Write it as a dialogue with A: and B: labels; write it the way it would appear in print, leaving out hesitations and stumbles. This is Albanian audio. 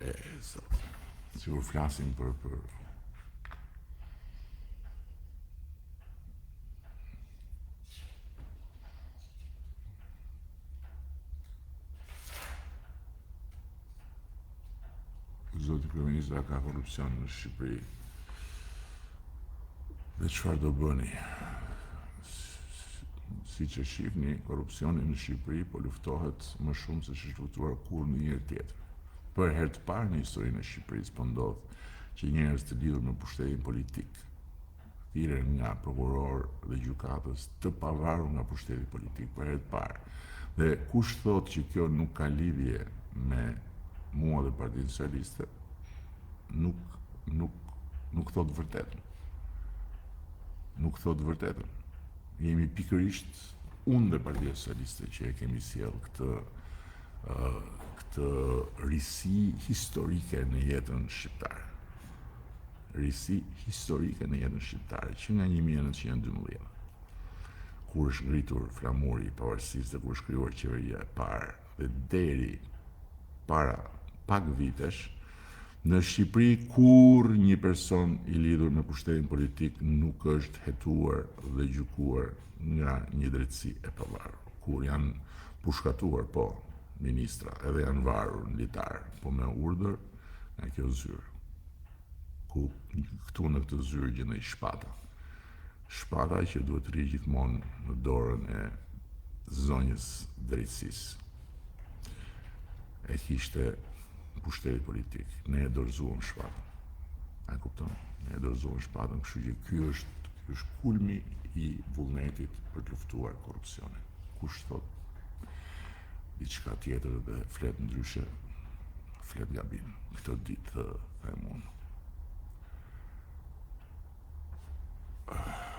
A: E, zot, sikur flasim për, për... Zoti kryeministër, a ka korrupsion në Shqipëri? Dhe çfarë do bëni? Siç e shihni, korrupsioni në Shqipëri po luftohet më shumë se ç'është luftuar kurrë ndonjëherë tjetër. Për herë të parë në historinë e Shqipërisë po ndodh që njerëz të lidhur me pushtetin politik thirren nga prokurorë dhe gjykatës të pavarur nga pushteti politik për herë të parë. Dhe kush thotë që kjo nuk ka lidhje me mua dhe Partinë Socialiste, nuk nuk nuk thotë të vërtetën. Nuk thotë të vërtetën. Jemi pikërisht unë dhe Partia Socialiste që e kemi sjellë këtë këtë risi historike në jetën shqiptare. Risi historike në jetën shqiptare që nga 1912 kur është ngritur flamuri i pavarësisë dhe kur është krijuar qeveria e parë dhe deri para pak vitesh në Shqipëri kurrë një person i lidhur me pushtetin politik nuk është hetuar dhe gjykuar nga një drejtësi e pavarur. Kur janë pushkatuar, po, ministra, edhe janë varur në litar, po me urdhër nga kjo zyrë. Ku këtu në këtë zyrë gjendej shpata. Shpata që duhet të rrijë gjithmonë në dorën e zonjës drejtësisë. E kishte pushteti politik. Ne e dorëzuam shpatën. A e kupton? Ne e dorëzuam shpatën, kështu që ky është ky është kulmi i vullnetit për të luftuar korrupsionin. Kush thotë diçka tjetër dhe flet ndryshe, flet gabim. Këtë ditë them unë.